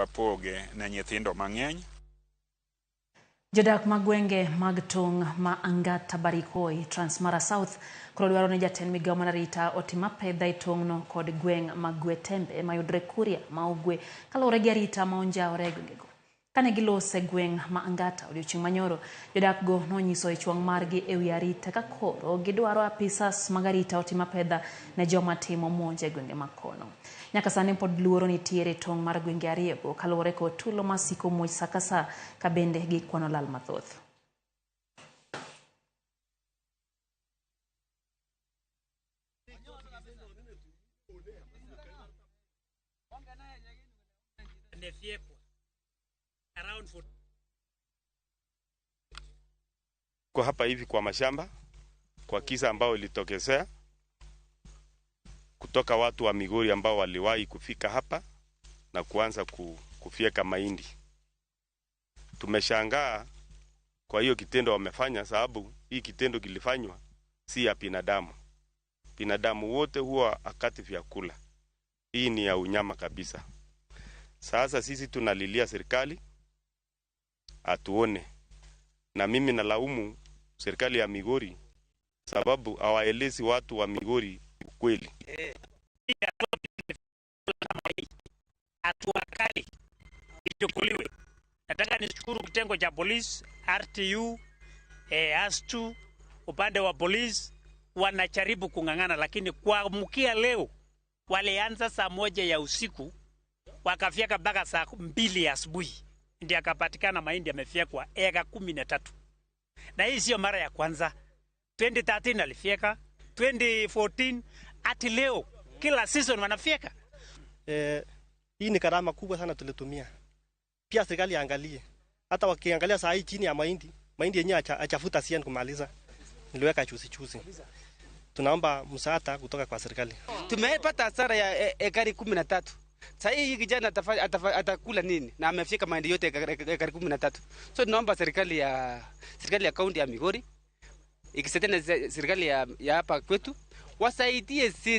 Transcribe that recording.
Wapoge ne nyithindo mang'eny. Jodak mag gwenge mag tong' ma Angata Barikoi, Transmara South koro dwaro ni jatend migao mar arita otim apedha e tong'no kod gweng' ma Gwetembe mayudre Kuria ma Ugwe kaluwore gi arita ma onjawore e gwengego. Kane giloso e gweng' ma Angata odiochieng' manyoro, jodak go nonyiso ich wang' margi e wi arita ka koro gidwaro apisas mag arita otim apedha ne joma timo monj e gwenge ma kono. Nyaka sani pod luoro nitiere tong' mar gwenge ariyogo kaluwore kod tulo masiko muoch sa ka sa ka bende gikwano lal mathoth. Kwa hapa hivi kwa mashamba kwa kisa ambao ilitokezea kutoka watu wa Migori ambao waliwahi kufika hapa na kuanza kufyeka mahindi. Tumeshangaa kwa hiyo kitendo wamefanya, sababu hii kitendo kilifanywa si ya binadamu. Binadamu wote huwa akati vyakula, hii ni ya unyama kabisa. Sasa sisi tunalilia serikali atuone, na mimi nalaumu serikali ya Migori sababu hawaelezi watu wa Migori ukweli. Hatua kali ichukuliwe. Nataka nishukuru kitengo cha polisi RTU, ASTU, upande wa polisi wanajaribu kung'ang'ana, lakini kuamkia leo walianza saa 1 ya usiku wakafyeka mpaka saa 2 ya asubuhi, ndiyo akapatikana mahindi yamefyekwa eka 13. Na hii sio mara ya kwanza. 2013 alifyeka, 2014, hadi leo kila season wanafyeka. Hii ni gharama kubwa sana tulitumia. Pia serikali iangalie. Hata wakiangalia saa hii chini ya mahindi, mahindi yenyewe achafuta sian kumaliza. Niliweka chuzi chuzi. Tunaomba msaada kutoka kwa serikali. Tumepata hasara ya ekari 13. Sasa hii kijana atakula nini? Na amefika mahindi yote ekari 13. So tunaomba serikali ya kaunti ya Migori ikisaidia na serikali ya hapa kwetu wasaidie sisi.